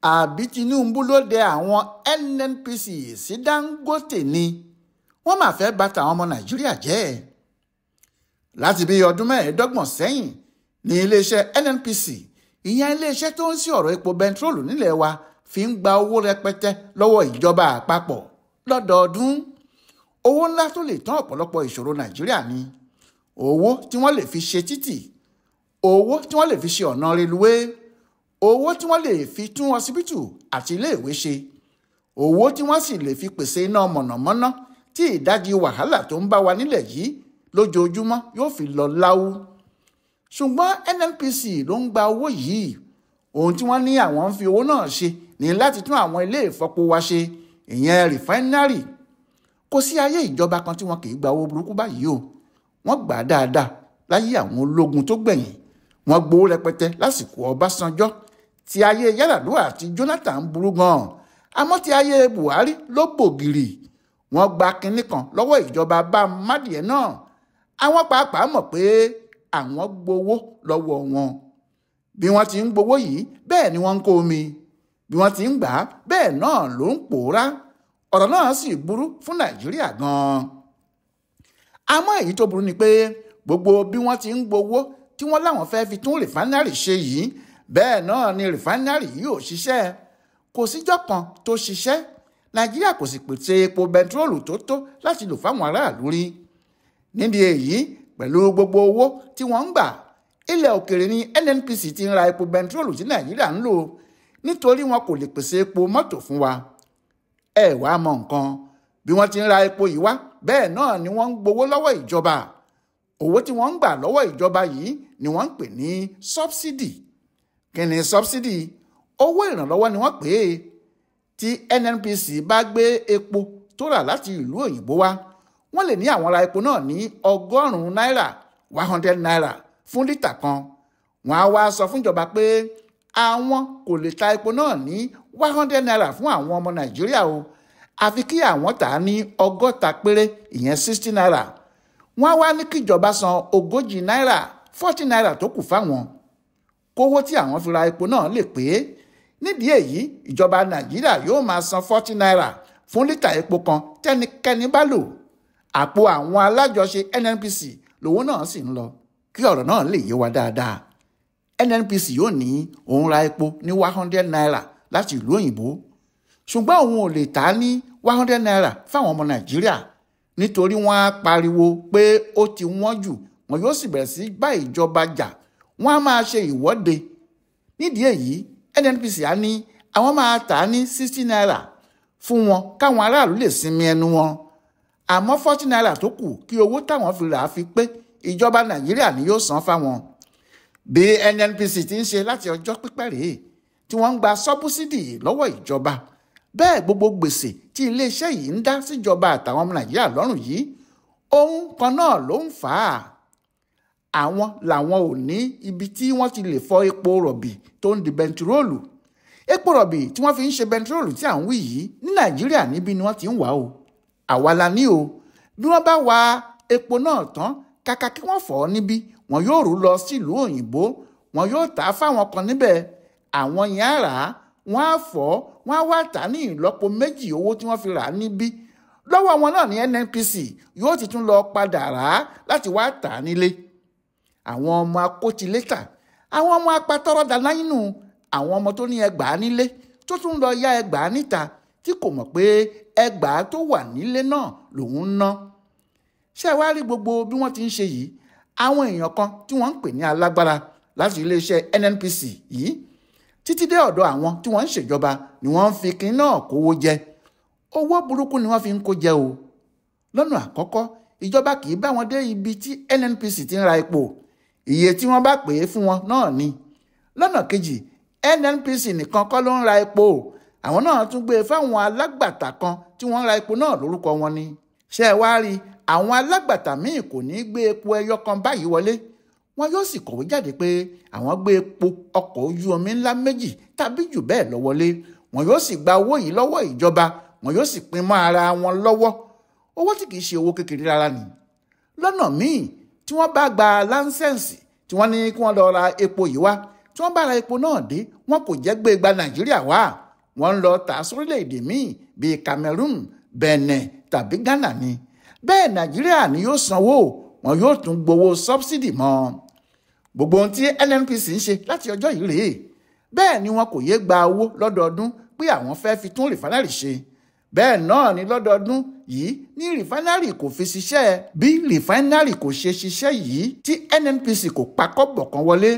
Àbí Tinubu ló dẹ àwọn NNPC sí Dangote ni? Wọ́n máa fẹ́ bà tàwọn ọmọ Nàìjíríà jẹ́. Láti bí ọdún 25 sẹ́yìn ní iléeṣẹ́ NNPC, ìyẹn iléeṣẹ́ tó ń sí ọ̀rọ̀ epo bẹntiróòlù nílẹ̀ wa, fi ń gba owó rẹpẹtẹ lọ́wọ́ ìjọba àpapọ̀ lọ́dọọdún. Owó ńlá tó lè tán ọ̀pọ̀lọpọ̀ ìṣòro Nàìjíríà ni. Owó tí wọ́n lè fi ṣe títì, owó tí wọ́n lè fi ṣe ọ̀nà reluwé, owó tí wọ́n lè fi tún ọsibítù àti iléèwé ṣe, owó tí wọ́n sì lè fi pèsè iná mọ̀nàmọ́ná tí ìdajì wàhálà tó ń bá wa nílẹ̀ yìí lójoojúmọ́ yóò fi lọ láwú. Ṣùgbọ́n NNPC ló ń gba owó yìí. Ohun tí wọ́n ní àwọn ń fi owó náà ṣe ní láti tún àwọn ilé ìfọpo wa ṣe, ìyẹn rìfáínárì. Kò sí ayé ìjọba kan tí wọn kì í gba owó burúkú báyìí o. Wọ́n gbà á dáadáa láyé àwọn ológun tó gbẹ̀yìn. Wọ́n gbowó rẹpẹtẹ lásìkò Ọbásanjọ́. Ti ayé Yar'Adua àti Jonathan ń burú gan-an. Àmọ́ ti ayé Buhari ló bògìrì. Wọ́n gba kinní kan lọ́wọ́ ìjọba bá mádìẹ náà. Àwọn pàápàá mọ̀ pé àwọn gbowó lọ́wọ́ wọn. Bí wọ́n ti ń gbowó yìí, bẹ́ẹ̀ ni wọ́n ń kó omi. Bí wọ́n ti ń gbà á, bẹ́ẹ̀ náà ló ń pòórá. Ọ̀rọ̀ náà sì burú fún Nàìjíríà gan-an. Àmọ́ èyí tó burú ni pé gbogbo bí wọ́n ti ń gbowó tí wọ́n láwọn fẹ́ fi tún rìfánárì ṣe yìí, bẹ́ẹ̀ náà ni rìfánárì yìí ò ṣiṣẹ́. Kò síjọ́ kan tó ṣiṣẹ́. Nàìjíríà kò sì pèsè epo bẹntiróòlù tó tó láti lò fáwọn aráàlú rí. Nídìí èyí, pẹ̀lú gbogbo owó tí wọ́n ń gbà, ilẹ̀ òkèèrè ni NNPC ti ń ra epo bẹntiróòlù tí Nàìjíríà ń lò, nítorí wọn kò lè pèsè epo mọ́tò fún wa. Ẹ wàá mọ nǹkan, bí wọ́n ti ń ra epo yìí wá, bẹ́ẹ̀ náà ni wọ́n ń gbowó lọ́wọ́ ìjọba. Owó tí wọ́n ń gbà lọ́wọ́ ìjọba yìí ni wọ́n ń pè ní sọ́bsidì. Kí ni sọ́bsidì? Owó ìrànlọ́wọ́ ni wọ́n pè é. Tí NNPC bá gbé epo tó rà láti ìlú òyìnbó wá, wọ́n lè ní àwọn ra epo náà ní 100 náírà, 100 naira fún lítà kan. Wọ́n á wá sọ fún ìjọba pé àwọn kò lè ta epo náà ní 100 naira fún àwọn ọmọ Nàìjíríà o, àfi kí àwọn tà á ní 60 péré, ìyẹn 60 naira. Wọ́n á wá ní kíjọba san 40 náírà, 40 naira tó kù fáwọn, kówó tí àwọn fi ra epo náà lè pé. Nídìí èyí, ìjọba Nàìjíríà yóò máa san 40 naira fún lítà epo kan tẹ́nikẹ́ni bá lò. Àpò àwọn alájọṣe NNPC lówó náà sì ń lọ. Kí ọ̀rọ̀ náà lè yé wa dáadáa, NNPC yóò ní òun ra epo ní 100 naira láti ìlú òyìnbó, ṣùgbọ́n òun ò lè tà á ní 100 naira fáwọn ọmọ Nàìjíríà, nítorí wọ́n á pariwo pé ó ti wọ́n jù. Wọn yóò sì bẹ̀rẹ̀ sí bá ìjọba jà, wọ́n á máa ṣe ìwọ́de. Nídìí èyí, NNPC á ní àwọn máa tà á ní 60 naira fún wọn káwọn aráàlú lè sinmi ẹnu wọn. Àmọ́ 40 naira tó kù kí owó táwọn fi rà á fi pé, ìjọba Nàìjíríà ni yóò san fáwọn. Bí NNPC ti ń ṣe láti ọjọ́ pípẹ́ rèé tí wọ́n ń gba sọ́búsídì lọ́wọ́ ìjọba. Bẹ́ẹ̀ gbogbo gbèsè tí iléeṣẹ́ yìí ń dá síjọba àtàwọn ọmọ Nàìjíríà lọ́rùn yìí, ohun kan náà ló ń fà á. Àwọn làwọn ò ní ibi tí wọ́n ti lè fọ epo rọ̀bì tó ń di bẹntiróòlù. Epo rọ̀bì tí wọ́n fi ń ṣe bẹntiróòlù tí à ń wí yìí ní Nàìjíríà níbí ni wọ́n ti ń wà o. Àwa la ní o. Bí wọ́n bá wa epo náà tán, kàkà kí wọ́n fọ̀ ọ́ níbí, wọn yóò rú lọ sílùú òyìnbó, wọn yóò tà á fáwọn kan níbẹ̀. Àwọn yẹn á rà á, wọ́n á fọ̀ ọ́, wọ́n á wá tà á ní ìlọ́po méjì owó tí wọ́n fi rà á níbí. Lọ́wọ́ wọn náà ní NNPC yóò ti tún lọ padà rà á láti wá tà á nílé. Àwọn ọmọ akótilétà, àwọn ọmọ apatọ́rọ́ dáná nínú, àwọn ọmọ tó ní ẹgbàá nílé tó tún lọ yá ẹgbàá níta tí kò mọ̀ pé ẹgbàá tó wà nílé náà lòun ń ná. Ṣé ẹ wá rí gbogbo bí wọ́n ti ń ṣe yìí? Àwọn èèyàn kan tí wọ́n ń pè ní alágbára láti iléeṣẹ́ NNPC yìí títí dé ọ̀dọ̀ àwọn tí wọ́n ń ṣèjọba ni wọ́n ń fi kinní náà kówó jẹ. Owó burúkú ni wọ́n fi ń kó jẹ o. Lọ́nà àkọ́kọ́, ìjọba kì í bá wọn dé ibi tí NNPC ti ń ra epo. Iye tí wọ́n bá pè é fún wọn náà ni. Lọ́nà kejì, NNPC nìkan kọ́ ló ń ra epo. Àwọn náà tún gbé e fáwọn alágbàtà kan tí wọ́n ń ra epo náà lórúkọ wọn ni. Ṣé ẹ wá rí, àwọn alágbàtà míì kò ní gbé epo ẹyọ kan báyìí wọlé. Wọn yóò sì kọ̀wé jáde pé àwọn gbé epo ọkọ̀ ojú omi ńlá méjì tàbí jù bẹ́ẹ̀ lọ wọlé. Wọn yóò sì gba owó yìí lọ́wọ́ ìjọba, wọn yóò sì pín mọ́ ara wọn lọ́wọ́. Owó tí kìí ṣe owó kékeré rárá ni. Lọ́nà míì, tí wọ́n bá gba láńsẹ̀nsì tí wọ́n ní kí wọ́n lọ ra epo yìí wá, Tí wọ́n bá ra epo náà dé, wọn kò jẹ́ gbé gba Nàìjíríà wá, wọ́n ń lọ tà sórílẹ̀-èdè míì bíi Cameroon, Benin tàbí Ghana ni. Bẹ́ẹ̀ Nàìjíríà ni yóò sanwó, wọn yóò tún gbowó sọ́bsidì mọ́. Gbogbo ohun tí NNPC ń ṣe láti ọjọ́ yìí rèé. Bẹ́ẹ̀ ni wọn kò yé gba owó lọ́dọọdún pé àwọn fẹ́ fi tún rìfánárì ṣe. Bẹ́ẹ̀ náà ni lọ́dọọdún yìí ní rìfánárì kò fi ṣiṣẹ́. Bí rìfánárì kò ṣe ṣiṣẹ́ yìí tí NNPC kò pa kọ́bọ̀ kan wọlé,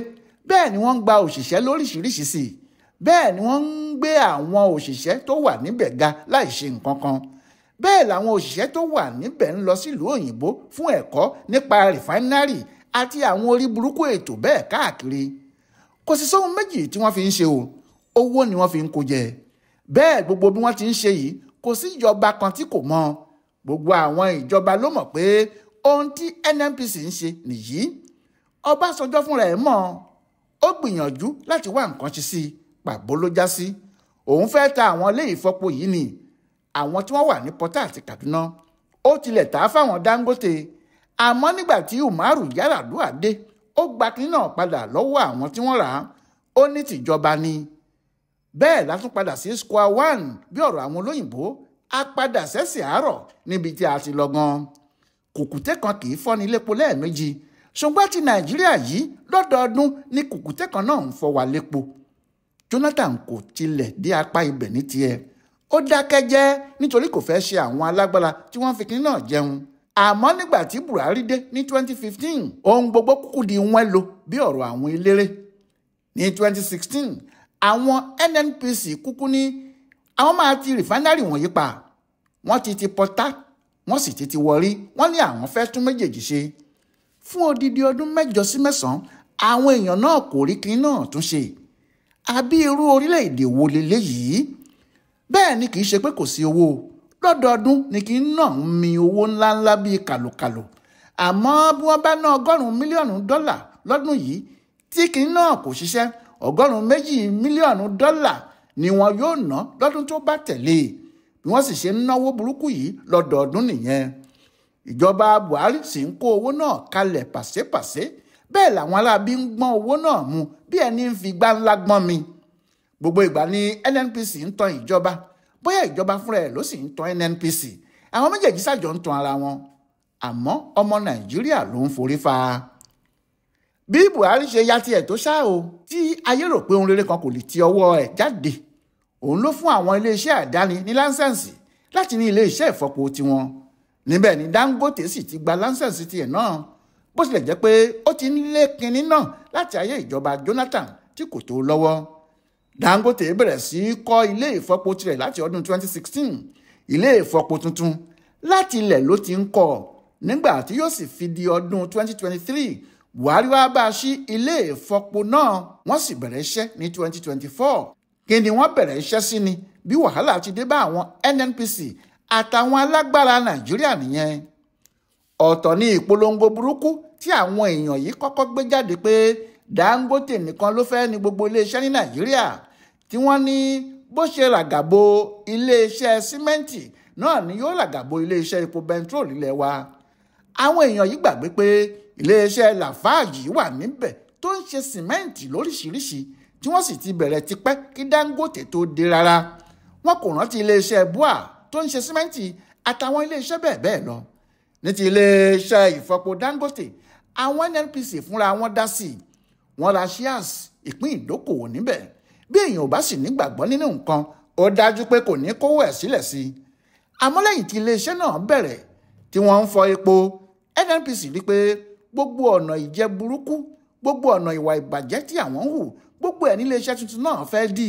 bẹ́ẹ̀ ni wọ́n ń gba òṣìṣẹ́ lóríṣiríṣi sí i. Bẹ́ẹ̀ ni wọ́n ń gbé àwọn òṣìṣẹ́ tó wà níbẹ̀ ga láì ṣe nǹkan kan. Bẹ́ẹ̀ làwọn òṣìṣẹ́ tó wà níbẹ̀ ń lọ sílùú òyìnbó fún ẹ̀kọ́ nípa rìfánárì àti àwọn orí burúkú ètò bẹ́ẹ̀ káàkiri. Kò sì sóhun méjì tí wọ́n fi ń ṣe o, owó ni wọ́n fi ń kó jẹ. Bẹ́ẹ̀ gbogbo bí wọ́n ti ń ṣe yìí, kò sí ìjọba kan tí kò mọ̀. Gbogbo àwọn ìjọba ló mọ̀ pé ohun tí NNPC ń ṣe nìyí. Ọbásanjọ́ fúnra ẹ̀ mọ̀, ó gbìyànjú láti wá nǹkan ṣe sí i, pàbó ló já sí. Òun fẹ́ ta àwọn ilé ìfọpo yìí ni, àwọn tí wọ́n wà ní Port àti Kaduna. Ó tilẹ̀ tà á fáwọn Dangote. Àmọ́ nígbà tí Umaru Yar'Adua dé, ó gba kinní náà padà lọ́wọ́ àwọn tí wọ́n rà á, ó ní tìjọba ni. Bẹ́ẹ̀ la tún padà sí square one bí ọ̀rọ̀ àwọn olóyìnbó, a padà sẹ́sẹ̀ àárọ̀ níbi tí a ti lọ gan. Kùkùté kan kì í fọ́ni lépo lẹ́ẹ̀mejì, ṣùgbọ́n ti Nàìjíríà yìí lọ́dọọdún ní kùkùté kan náà ń fọ́ wa lépo. Jonathan kò tilẹ̀ dé apá ibẹ̀ ní tiẹ̀. Ó dákẹ́ jẹ́ nítorí kò fẹ́ ṣe àwọn alágbára tí wọ́n fi kinní náà jẹun. Àmọ́ nígbà tí Buhari dé ní 2015, ohun gbogbo kúkú di wọ́n lò bí ọ̀rọ̀ àwọn eléré. Ní 2016, àwọn NNPC kúkú ní àwọn máa ti rìfánárì wọ̀nyí pa. Wọ́n ti ti Pọ́tà, wọ́n sì ti ti Wọrí, wọ́n ní àwọn fẹ́ tún méjèèjì ṣe. Fún odidi ọdún 8 sí 9, àwọn èèyàn náà kò rí kinní náà tún ṣe. Àbí irú orílẹ̀-èdè wo leléyìí? Bẹ́ẹ̀ ni kì í ṣe pé kò sí owó. Lọ́dọọdún ni kì í náà ń mi owó ńláńlá bíi kàlòkàlò. Àmọ́ bí wọ́n bá ná $100 mílíọ̀nù lọ́dún yìí tí kì í náà kò ṣiṣẹ́, $102 mílíọ̀nù ni wọn yóò ná lọ́dún tó bá tẹ̀lé. Bí wọ́n sì ṣe ń náwó burúkú yìí lọ́dọọdún nìyẹn. Ìjọba Buhari sì ń kó owó náà kalẹ̀ pàṣẹ́pàṣẹ́. Bẹ́ẹ̀ làwọn aláàbí ń gbọ́n owó náà mu bí ẹni ń fi gbá ńlá gbọ́n mi. Gbogbo ìgbà ni NNPC ń tan ìjọba, bóyá ìjọba fúnra ẹ̀ ló sì ń tan NNPC. Àwọn méjèèjì ṣàjọ ń tan ara wọn, àmọ́ ọmọ Nàìjíríà ló ń forí fa. Bí Buhari ṣe ya tiẹ̀ tó ṣá o, tí ayé rò pé ohun rere kan kò lè ti ọwọ́ ẹ̀ jáde, òun ló fún àwọn iléeṣẹ́ àdáni ní láńsẹ̀nsì láti ní iléeṣẹ́ ìfọpo tiwọn. Níbẹ̀ ni Dangote sì ti gba láńsẹ̀nsì tiẹ̀ náà, bó tilẹ̀ jẹ́ pé ó ti ń lé kinní náà láti ayé ìjọba Jonathan tí kò tó lọ́wọ́. Dangote bẹ̀rẹ̀ sí í kọ́ ilé ìfọpo tirẹ̀ láti ọdún 2016, ilé ìfọpo tuntun láti ilẹ̀ ló ti ń kọ́. Nígbà tí yóò sì fi di ọdún 2023, Buhari wá bá a ṣí ilé ìfọpo náà, wọ́n sì bẹ̀rẹ̀ iṣẹ́ ní 2024. Kí ni wọ́n bẹ̀rẹ̀ iṣẹ́ sí ni bí wàhálà ti dé bá àwọn NNPC àtàwọn alágbára Nàìjíríà nìyẹn. Ọ̀tọ̀ ni ìpolongo burúkú tí àwọn èèyàn yìí kọ́kọ́ gbé jáde pé Dangote nìkan ló fẹ́ ní gbogbo iléeṣẹ́ ní Nàìjíríà, tí wọ́n ní bó ṣe ràgàbo iléeṣẹ́ símẹ́ǹtì náà ni yóò ràgàbo iléeṣẹ́ epo bẹntiróòlù ilẹ̀ wa. Àwọn èèyàn yìí gbàgbé pé iléeṣẹ́ Lafarge wà níbẹ̀ tó ń ṣe símẹ́ǹtì lóríṣiríṣi tí wọ́n sì ti bẹ̀rẹ̀ tipẹ́ kí Dangote tó dé rárá. Wọn kò rántí iléeṣẹ́ BUA tó ń ṣe símẹ́ǹtì àtàwọn iléeṣẹ́ bẹ́ẹ̀ bẹ́ẹ̀ lọ. Ní ti iléeṣẹ́ ìfọpo Dangote, àwọn NNPC fúnra wọn dá sí i. Wọ́n ra shares ìpín ìdókòwò níbẹ̀. Bí èèyàn ò bá sì nígbàgbọ́ nínú nǹkan, ó dájú pé kò ní kówó ẹ̀ sílẹ̀ sí i. Àmọ́ lẹ́yìn tí iléeṣẹ́ náà bẹ̀rẹ̀ tí wọ́n ń fọ epo, NNPC rí pé gbogbo ọ̀nà ìjẹ burúkú, gbogbo ọ̀nà ìwà ìbàjẹ́ tí àwọn ń hù, gbogbo ẹ̀ níléeṣẹ́ tuntun náà fẹ́ dì.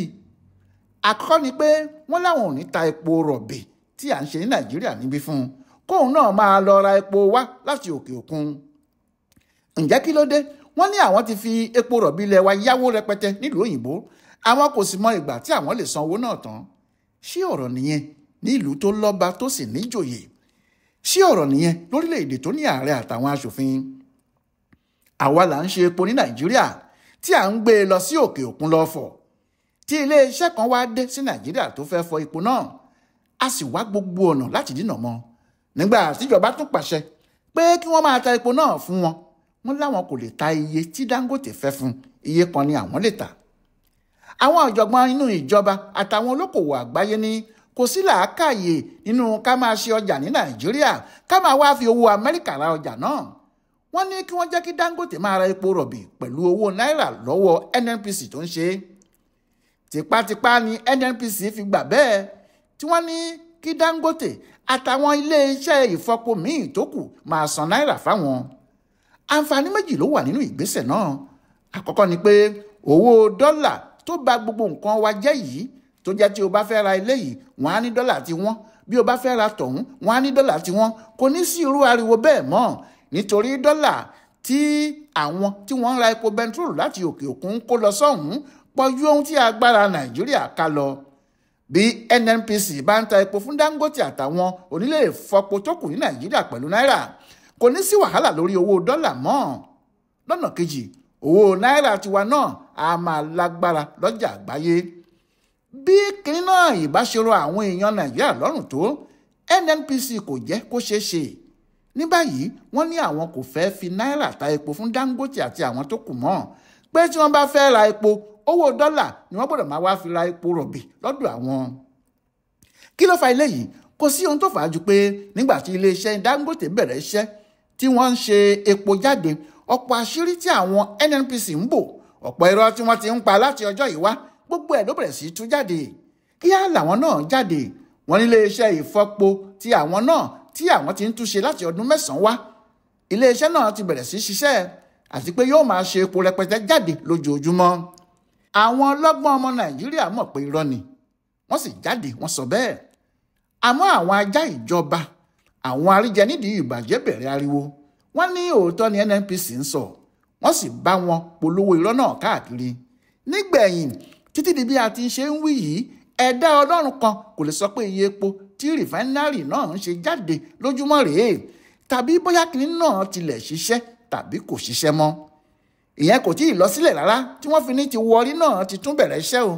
Àkọ́kọ́ ni pé wọ́n láwọn ò ní ta epo rọ̀bì tí à ń ṣe ní Nàìjíríà níbí fún un, kóun náà máa lọ ra epo wá láti òkè òkun. Ǹjẹ́ kí ló dé? Wọ́n ní àwọn ti fi epo rọ̀bì ilẹ̀ wa yáwó rẹpẹtẹ nílùú òyìnbó, àwọn kò sì mọ ìgbà tí àwọn lè san owó náà tán. Ṣé ọ̀rọ̀ nìyẹn ní ìlú tó lọ́ba tó sì níjòyè? Ṣé ọ̀rọ̀ nìyẹn lórílẹ̀‐èdè tó ní ààrẹ àtàwọn aṣòfin? Àwa là ń ṣe epo ní Nàìjíríà tí à ń gbé e lọ sí òkè òkun lọ fọ̀. Tí iléeṣẹ́ kan wá dé sí Nàìjíríà tó fẹ́ fọ epo náà, a sì wá gbogbo ọ̀nà láti dínà mọ́. Nígbà tíjọba tún pàṣẹ pé kí wọ́n máa ta epo náà fún wọn, Wọ́n láwọn kò lè ta iye tí Dangote fẹ́ fún, iye kan ni àwọn lè tà. Àwọn ọ̀jọ̀gbọ́n inú ìjọba àtàwọn olókòwò àgbáyé ní kò sí làákàyè nínú ká máa ṣe ọjà ní Nàìjíríà ká máa wá fi owó Amẹ́ríkà ra ọjà náà. Wọ́n ní kí wọ́n jẹ́ kí Dangote máa ra epo rọ̀bì pẹ̀lú owó náírà lọ́wọ́ NNPC tó ń ṣe. Tipátipá ni NNPC fi gbà bẹ́ẹ̀, tí wọ́n ní kí Dangote àtàwọn iléeṣẹ́ ìfọpo míì tó kù máa san náírà fáwọn. Àǹfààní méjì ló wà nínú ìgbésẹ̀ náà. Àkọ́kọ́ ni pé owó dọ́là tó bà gbogbo nǹkan wa jẹ́ yìí, tó jẹ́ tí o bá fẹ́ ra ilé yìí wọ́n á ní dọ́là tí wọ́n, bí o bá fẹ́ ra tọ̀hún wọ́n á ní dọ́là tí wọ́n. Kò ní sí irú ariwo bẹ́ẹ̀ mọ́, nítorí dọ́là tí àwọn tí wọ́n ń ra epo bẹntiróòlù láti òkè òkun kó lọ sọ́hún pọ̀ ju ohun tí agbára Nàìjíríà ká lọ. Bí NNPC bá ń ta epo fún Dangote àtàwọn onílé ìfọpo tó kù ní Nàìjíríà pẹ̀lú náírà, kò ní sí wàhálà lórí owó dọ́là mọ́. Lọ́nà kejì, owó náírà tiwa náà á máa lágbára lọ́jà àgbáyé. Bí kinní náà ìbá ṣe rọ àwọn èèyàn Nàìjíríà lọ́rùn tó, NNPC kò jẹ́ kó ṣeé ṣe. Ní báyìí wọ́n ní àwọn kò fẹ́ fi náírà ta epo fún Dangote àti àwọn tó kù mọ́, pé tí wọ́n bá fẹ́ ra epo, owó dọ́là ni wọ́n gbọ́dọ̀ máa wá fi ra epo rọ̀bì lọ́dọ̀ àwọn. Kí ló fa eléyìí? Kò sí ohun tó fà á ju pé nígbà tí iléeṣẹ́ Dangote bẹ̀rẹ̀ iṣẹ́ tí wọ́n ń ṣe epo jáde, ọ̀pọ̀ àṣírí tí àwọn NNPC ń bò, ọ̀pọ̀ irọ́ tí wọ́n ti ń pa láti ọjọ́ yìí wá, gbogbo ẹ̀ ló bẹ̀rẹ̀ sí tú jáde. Kíá làwọn náà jáde, wọ́n ní iléeṣẹ́ ìfọpo tí àwọn náà tí àwọn ti ń túnṣe láti ọdún 9 wá. Iléeṣẹ́ náà ti bẹ̀rẹ̀ sí ṣiṣẹ́ àti pé yóò máa ṣe epo rẹpẹtẹ jáde lójoojúmọ́. Àwọn ọlọ́gbọ́n ọmọ Nàìjíríà mọ̀ pé irọ́ ni, wọ́n sì jáde wọ́n sọ bẹ́ẹ̀. Àmọ́ àwọn ajá ìjọba, àwọn àríjẹ nídìí ìbàjẹ́ bẹ̀rẹ̀ ariwo. Wọ́n ní òótọ́ ni NNPC ń sọ, wọ́n sì bá wọn polówó irọ́ náà káàkiri. Nígbẹ̀yìn, títí di bí a ti ṣe ń wí yìí, ẹ̀dá Ọlọ́run kan kò lè sọ pé iye epo tí rìfáínárì náà ń ṣe jáde lójúmọ́ rèé, tàbí bóyá kinní náà tilẹ̀ ṣiṣẹ́ tàbí kò ṣiṣẹ́ mọ́. Ìyẹn kò tí ì lọ sílẹ̀ rárá tí wọ́n fi ní ti Wọrí náà ti tún bẹ̀rẹ̀ iṣẹ́ o.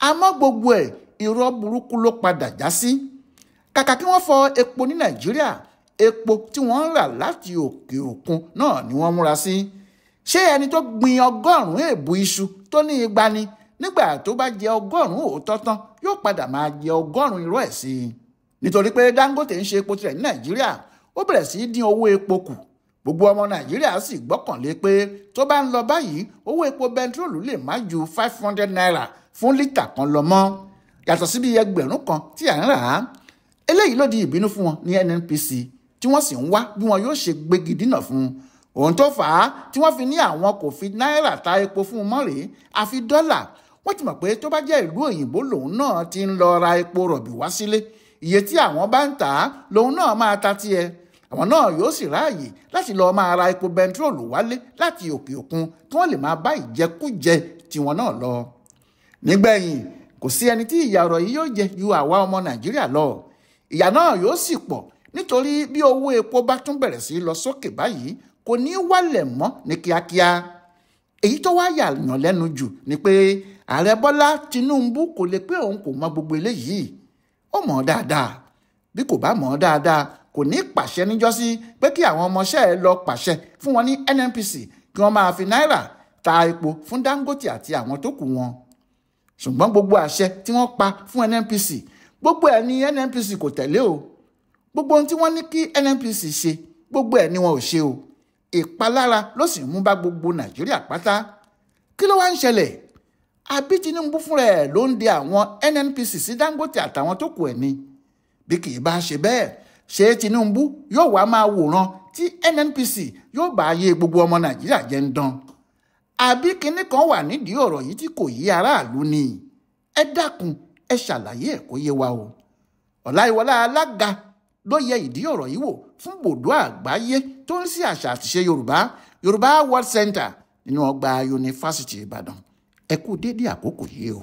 Àmọ́ gbogbo ẹ̀ irọ́ burúkú ló padà já sí. Kàkà kí wọ́n fọ epo ní Nàìjíríà, epo tí wọ́n ń rà láti òkè òkun náà ni wọ́n múra sí. Ṣé ẹni tó gbin 100 èèbù iṣu tó ní igba ni, nígbà tó bá jẹ 100 òótọ́ tán yóò padà máa jẹ 100 irọ́ ẹ̀ sí i? Nítorí pé Dangote ń ṣe epo tirẹ̀ ní Nàìjíríà, ó bẹ̀rẹ̀ sí í dín owó epo kù. Gbogbo ọmọ Nàìjíríà sì gbọ́kànlé pé tó bá ń lọ báyìí, owó epo bẹntiróòlù lè má ju 500 naira fún lítà kan lọ mọ́, yàtọ̀ sí bí 1000 kan tí à ń rà á. Eléyìí ló di ìbínú fún wọn ní NNPC, tí wọ́n sì ń wá bí wọn yóò ṣe gbégi dínà fún un. Ohun tó fà á tí wọ́n fi ní àwọn kò fi náírà ta epo fún un mọ́ rèé, àfi dọ́là. Wọ́n ti mọ̀ pé tó bá jẹ́ ìlú òyìnbó lòun náà ti ń lọ ra epo rọ̀bì wá sílé, iye tí àwọn bá ń tà á lòun náà máa ta tiẹ̀. Àwọn náà yóò sì ráàyè láti lọ máa ra epo bẹntiróòlù wálé láti òkè òkun kí wọ́n lè máa bá ìjẹkújẹ tiwọn náà lọ. Nígbẹ̀yìn, kò sí ẹni tí ìyà ọ̀rọ̀ yìí yóò jẹ ju àwa ọmọ Nàìjíríà lọ. Ìyà náà yóò sì pọ̀ nítorí bí owó epo bá tún bẹ̀rẹ̀ sí lọ sókè báyìí, kò ní wálẹ̀ mọ́ ní kíákíá. Èyí tó wá yà yàn lẹ́nu jù ni pé Ààrẹ Bọ́lá Tinubu kò lè pé òun kò mọ gbogbo eléyìí. Ó mọ̀ ọ́ dáadáa. Bí kò bá mọ̀ ọ́ dáadáa, kò ní pàṣẹ níjọ́sí pé kí àwọn ọmọọṣẹ́ ẹ lọ pàṣẹ fún wọn ní NNPC kí wọ́n máa fi náírà ta epo fún Dangote àti àwọn tó kù wọn. Ṣùgbọ́n gbogbo àṣẹ tí wọ́n pa fún NNPC, gbogbo ẹ̀ ní NNPC kò tẹ̀lé o. Gbogbo ohun tí wọ́n ní kí NNPC ṣe, gbogbo ẹ̀ ni wọn ò ṣe o. Ìpalára ló sì mú bá gbogbo Nàìjíríà pátá. Kí ló wá ń ṣẹlẹ̀? Àbí Tinubu fúnra ẹ̀ ló ń de àwọn NNPC sí Dangote àtàwọn tó kù ẹ̀ ni? Bí kì í bá ṣe bẹ́ẹ̀, ṣé Tinubu yóò wá máa wòran tí NNPC yóò bá ayé gbogbo ọmọ Nàìjíríà jẹ́ ń dán? Àbí kinní kan wà nídìí ọ̀rọ̀ yìí tí kò yí aráàlú ni? Ẹ dákun, ẹ ṣàlàyé ẹ̀ kó yé wa o. Ọláyíwọlá Alága ló yẹ ìdí ọ̀rọ̀ yìí wò fún bòdó àgbáyé tó ń sí àṣà àtiṣe Yorùbá, Yorùbá World Center nínú ọgbà Yunifásítì Ìbàdàn. Ẹ kú déédéé àkókò yìí o.